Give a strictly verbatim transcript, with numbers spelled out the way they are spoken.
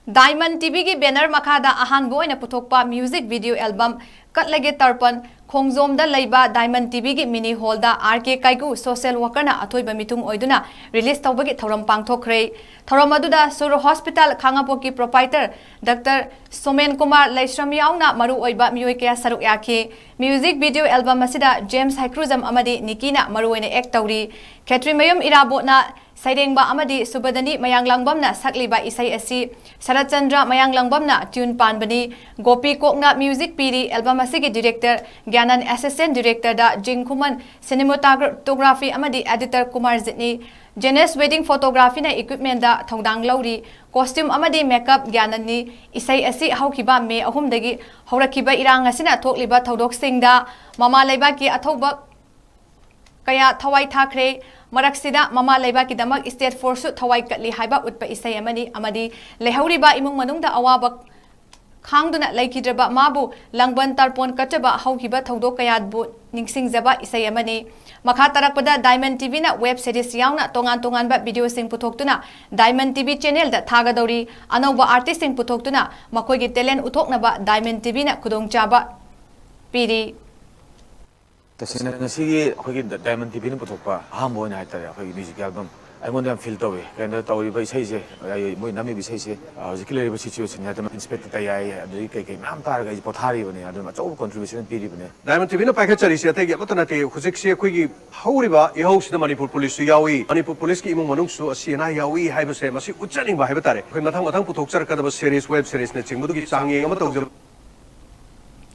Diamond ꯇꯤꯚꯤꯒꯤ banner ꯃꯈꯥꯗ ꯑꯍꯥꯟꯕ ꯑꯣꯏꯅ ꯄꯨꯊꯣꯛꯄ ꯃ꯭ꯌꯨꯖꯤꯛ ꯚꯤꯗꯤꯑꯣ ꯑꯦꯜꯕꯝ ꯀꯠꯂꯒꯦ ꯇꯔꯄꯟ ꯈꯣꯡꯖꯣꯝꯗ ꯂꯩꯕ Diamond ꯇꯤꯚꯤꯒꯤ ꯃꯤꯅꯤ ꯍꯣꯜꯗ ꯑꯥꯔ ꯀꯦ ꯀꯥꯏꯀꯨ ꯁꯣꯁꯤꯌꯦꯜ ꯋꯥꯀꯔꯅ ꯑꯊꯣꯏꯕ ꯃꯤꯊꯨꯡ ꯑꯣꯏꯗꯨꯅ ꯔꯤꯂꯤꯁ ꯇꯧꯕꯒꯤ ꯊꯧꯔꯝ ꯄꯥꯡꯊꯣꯛꯈ꯭ꯔꯦ꯫ ꯊꯧꯔꯝ ꯑꯗꯨꯗ ꯁꯨꯔ hospital ꯈꯥꯉꯕꯣꯛꯀꯤ proprietor doctor showman Kumar ꯂꯩꯁ꯭ꯔꯝ ꯌꯥꯎꯅ ꯃꯔꯨ ꯑꯣꯏꯕ ꯃꯤꯑꯣꯏ ꯀꯌꯥ ꯁꯔꯨꯛ ꯌꯥꯈꯤ꯫ ꯃ꯭ꯌꯨꯖꯤꯛ ꯚꯤꯗꯤꯑꯣ ꯑꯦꯜꯕꯝ ꯑꯁꯤꯗ ꯖꯦꯝꯁ ꯍꯩꯀ꯭ꯔꯨꯖꯝ ꯑꯃꯗꯤ ꯅꯤꯀꯤꯅ ꯃꯔꯨꯑꯣꯏꯅ ꯑꯦꯛ ꯇꯧꯔꯤ꯫ ꯈꯦꯇ꯭ꯔꯤꯃꯌꯨꯝ ꯏꯔꯥꯕꯣꯠꯅ ꯁꯩꯔꯦꯡꯕ ꯑꯃꯗꯤ ꯁꯨꯕꯗꯅꯤ ꯃꯌꯥꯡꯂꯥꯡꯕꯝꯅ ꯁꯛꯂꯤꯕ ꯏꯁꯩ ꯑꯁꯤ ꯁꯔꯠꯆꯟꯗ꯭ꯔ ꯃꯌꯥꯡꯂꯥꯡꯕꯝꯅ ꯇ꯭ꯌꯨꯟ ꯄꯥꯟꯕꯅꯤ꯫ ꯒꯣꯄꯤ ꯀꯣꯛꯅ ꯃ꯭ꯌꯨꯖꯤꯛ ꯄꯤꯔꯤ꯫ ꯑꯦꯜꯕꯝ ꯑꯁꯤꯒꯤ ꯗꯤꯔꯦꯛꯇꯔ ꯒ꯭ꯌꯥꯅꯟ, ꯑꯦꯁꯤꯁꯇꯦꯟ ꯗꯤꯔꯦꯛꯇꯔꯗ ꯖꯤꯡ ꯈꯨꯃꯟ, ꯁꯤꯅꯦꯃꯥꯇꯣꯒ꯭ꯔꯥꯐꯤ ꯑꯃꯗꯤ ꯑꯦꯗꯤꯇꯔ ꯀꯨꯃꯥꯔꯖꯤꯠꯅꯤ꯫ ꯖꯦꯅꯦꯁ ꯋꯦꯗꯤꯡ ꯐꯣꯇꯣꯒ꯭ꯔꯥꯐꯤꯅ ꯏꯀ꯭ꯋꯤꯞꯃꯦꯟꯗ ꯊꯧꯗꯥꯡ ꯂꯧꯔꯤ꯫ ꯀꯣꯁꯇ꯭ꯌꯨꯝ ꯑꯃꯗꯤ ꯃꯦꯀꯞ ꯒ꯭ꯌꯥꯅꯟꯅꯤ꯫ ꯏꯁꯩ ꯑꯁꯤ ꯍꯧꯈꯤꯕ ꯃꯦ ꯑꯍꯨꯝꯗꯒꯤ ꯍꯧꯔꯛꯈꯤꯕ ꯏꯔꯥꯡ ꯑꯁꯤꯅ ꯊꯣꯛꯂꯤꯕ ꯊꯧꯗꯣꯛꯁꯤꯡꯗ ꯃꯃꯥ ꯂꯩꯕꯥꯛꯀꯤ ꯑꯊꯧꯕ ꯀꯌꯥ ꯊꯋꯥꯏ ꯊꯥꯈ꯭ꯔꯦ꯫ ꯃꯔꯛꯁꯤꯗ ꯃꯃꯥ ꯂꯩꯕꯥꯛꯀꯤꯗꯃꯛ ꯁ꯭ꯇꯦꯠ ꯐꯣꯔꯁꯁꯨ ꯊꯋꯥꯏ ꯀꯠꯂꯤ ꯍꯥꯏꯕ ꯎꯠꯄ ꯏꯁꯩ ꯑꯃꯅꯤ ꯑꯃꯗꯤ ꯂꯩꯍꯧꯔꯤꯕ ꯏꯃꯨꯡ ꯃꯅꯨꯡꯗ ꯑꯋꯥꯕ ꯈꯥꯡꯗꯨꯅ ꯂꯩꯈꯤꯗ꯭ꯔꯕ ꯃꯥꯕꯨ ꯂꯥꯡꯕꯟ ꯇꯔꯄꯣꯟ ꯀꯠꯆꯕ ꯍꯧꯈꯤꯕ ꯊꯧꯗꯣꯛ ꯀꯌꯥꯕꯨ ꯅꯤꯡꯁꯤꯡꯖꯕ ꯏꯁꯩ ꯑꯃꯅꯤ꯫ ꯃꯈꯥ ꯇꯥꯔꯛꯄꯗ Diamond ꯇꯤꯚꯤꯅ ꯋꯦꯕ ꯁꯤꯔꯤꯖ ꯌꯥꯎꯅ ꯇꯣꯉꯥꯟ ꯇꯣꯉꯥꯟꯕ ꯚꯤꯗꯤꯑꯣꯁꯤꯡ ꯄꯨꯊꯣꯛꯇꯨꯅ Diamond ꯇꯤꯚꯤ ꯆꯦꯅꯦꯜꯗ ꯊꯥꯒꯗꯧꯔꯤ꯫ ꯑꯅꯧꯕ ꯑꯥꯔꯇꯤꯁꯁꯤꯡ ꯄꯨꯊꯣꯛꯇꯨꯅ ꯃꯈꯣꯏꯒꯤ ꯇꯦꯂꯦꯟ ꯎꯠꯊꯣꯛꯅꯕ Diamond ꯇꯤꯚꯤꯅ ꯈꯨꯗꯣꯡꯆꯥꯕ ꯄꯤꯔꯤ꯫ ꯇꯁꯦꯡꯅ ꯉꯁꯤꯒꯤ ꯑꯩꯈꯣꯏꯒꯤ ꯗꯥꯏꯃꯟ ꯇꯤꯚꯤꯅ ꯄꯨꯊꯣꯛꯄ ꯑꯍꯥꯟꯕ ꯑꯣꯏꯅ ꯍꯥꯏꯇꯥꯔꯦ, ꯑꯩꯈꯣꯏꯒꯤ ꯃ꯭ꯌꯨꯖꯤꯛ ꯑꯦꯜꯕꯝ ꯑꯩꯉꯣꯟꯗ ꯌꯥꯝ ꯐꯤꯜ ꯇꯧꯋꯤ꯫ ꯀꯩꯅꯣ ꯇꯧꯔꯤꯕ ꯏꯁꯩꯁꯦ, ꯑꯩ, ꯃꯣꯏ ꯅꯝꯃꯤꯕ ꯏꯁꯩꯁꯦ, ꯑ, ꯍꯧꯖꯤꯛꯀꯤ ꯂꯩꯔꯤꯕ ꯁꯤꯆꯨꯋꯦꯁꯟꯁꯦ ꯍꯥꯏꯗꯤ ꯏꯟꯁꯄꯦꯛꯇꯔ ꯇꯌꯥꯏ ꯑꯗꯒꯤ ꯀꯩ ꯀꯩ ꯃꯌꯥꯝ ꯇꯥꯔꯒ ꯑꯩꯁꯦ ꯄꯣꯊꯥꯔꯤꯕꯅꯦ꯫ ꯑꯗꯨꯅ ꯑꯆꯧꯕ ꯀꯣꯟꯇ꯭ꯔꯤꯕ꯭ꯌꯨꯁꯟ ꯄꯤꯔꯤꯕꯅꯦ꯫ ꯗꯥꯏꯃꯟ ꯇꯤꯚꯤꯅ ꯄꯥꯏꯈꯠꯆꯔꯤꯁꯦ ꯑꯇꯩꯒꯤ ꯑꯃꯠꯇ ꯅꯠꯇꯦ꯫ ꯍꯧꯖꯤꯛꯁꯦ ꯑꯩꯈꯣꯏꯒꯤ ꯍꯧꯔꯤꯕ ꯏꯍꯧꯁꯤꯗ ꯃꯅꯤꯄꯨꯔ ꯄꯨꯂꯤꯁꯁꯨ ꯌꯥꯎꯏ, ꯃꯅꯤꯄꯨꯔ ꯄꯨꯂꯤꯁꯀꯤ ꯏꯃꯨꯡ ꯃꯅꯨꯡꯁꯨ ꯑꯁꯤ ꯑꯅꯥ ꯌꯥꯎꯏ ꯍꯥꯏꯕꯁꯦ ꯃꯁꯤ ꯎꯠꯆꯅꯤꯡꯕ ꯍꯥꯏꯕ ꯇꯥꯔꯦ꯫ ꯑꯩꯈꯣꯏ ꯃꯊꯪ ꯃꯊꯪ ꯄꯨꯊꯣꯛꯆꯔꯛꯀꯗꯕ ꯁꯦꯔꯤꯁ, ꯋꯦꯕ ꯁꯦꯔꯤꯁꯅꯆꯤꯡꯕꯗꯨꯒꯤ ꯆꯥꯡꯌꯦꯡ ꯑꯃ ꯇꯧꯖꯕ꯫